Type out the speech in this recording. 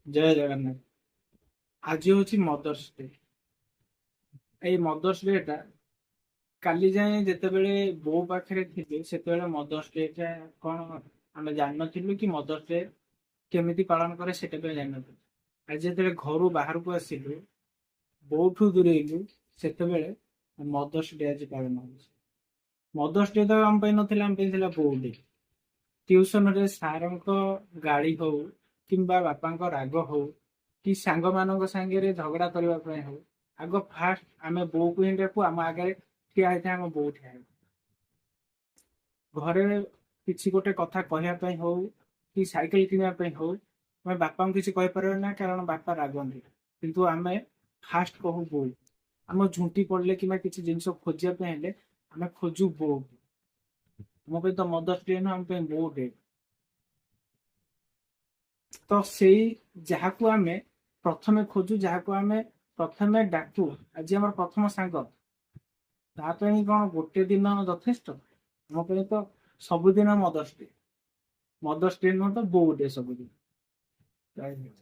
ଜୟ ଜଗନ୍ନାଥ। ଆଜି ହଉଛି mother's day. ଏଇ ମଦର୍ସ ଡେ ଟା କାଲି ଯାଏଁ ଯେତେବେଳେ ବୋଉ ପାଖରେ ଥିଲି, ସେତେବେଳେ ମଦର୍ସ ଡେ ଟା କଣ ଆମେ ଜାଣିନଥିଲୁ କି ମଦର୍ସ ଡେ କେମିତି ପାଳନ କରେ ସେଟା ବି ଆମେ ଜାଣିନଥିଲୁ। ଆଜି ଯେତେବେଳେ ଘରୁ ବାହାରକୁ ଆସିଲୁ, ବୋଉଠୁ ଦୂରେଇଲୁ, ସେତେବେଳେ ମଦର୍ସ ଡେ ଆଜି ପାଳନ ହଉଛି। ମଦର୍ସ ଡେ ତ ଆମ ପାଇଁ ନଥିଲା, ଆମ ପାଇଁ ଥିଲା ବୋଉ ଡେ। ଟ୍ୟୁସନରେ ସାରଙ୍କ ଗାଳି ହଉ କିମ୍ବା ବାପାଙ୍କ ରାଗ ହଉ କି ସାଙ୍ଗମାନଙ୍କ ସାଙ୍ଗରେ ଝଗଡା କରିବା ପାଇଁ ହଉ, ଆଗ ଫାଷ୍ଟ ଆମେ ବୋଉକୁ ହିଁ ଡାକୁ। ଆମ ଆଗରେ ଠିଆ ହେଇଥାଏ ଆମ ବୋଉ ଠିଆ ହେଇଥାଏ। ଘରେ କିଛି ଗୋଟେ କଥା କହିବା ପାଇଁ ହଉ କି ସାଇକେଲ କିଣିବା ପାଇଁ ହଉ, ଆମେ ବାପାଙ୍କୁ କିଛି କହିପାରିବା ନା, କାରଣ ବାପା ରାଗନ୍ତି। କିନ୍ତୁ ଆମେ ଫାଷ୍ଟ କହୁ ବୋଉ। ଆମ ଝୁଣ୍ଟି ପଡିଲେ କିମ୍ବା କିଛି ଜିନିଷ ଖୋଜିବା ପାଇଁ ହେଲେ ଆମେ ଖୋଜୁ ବୋଉ। ଆମ ପାଇଁ ତ ମଦର୍ସ ଡେ ନୁହଁ, ଆମ ପାଇଁ ବୋଉ ଡେ। ତ ସେଇ ଯାହାକୁ ଆମେ ପ୍ରଥମେ ଖୋଜୁ, ଯାହାକୁ ଆମେ ପ୍ରଥମେ ଡାକୁ, ଆଜି ଆମର ପ୍ରଥମ ସାଙ୍ଗ, ତା ପାଇଁ କଣ ଗୋଟେ ଦିନ ଯଥେଷ୍ଟ? ଆମ ପାଇଁ ତ ସବୁଦିନ ମଦର୍ସ ଡେ। ମଦର୍ସ ଡେ ନୁହଁ ତ ବୋଉ ଡେ ସବୁଦିନ। ଜୟ ହିନ୍ଦ।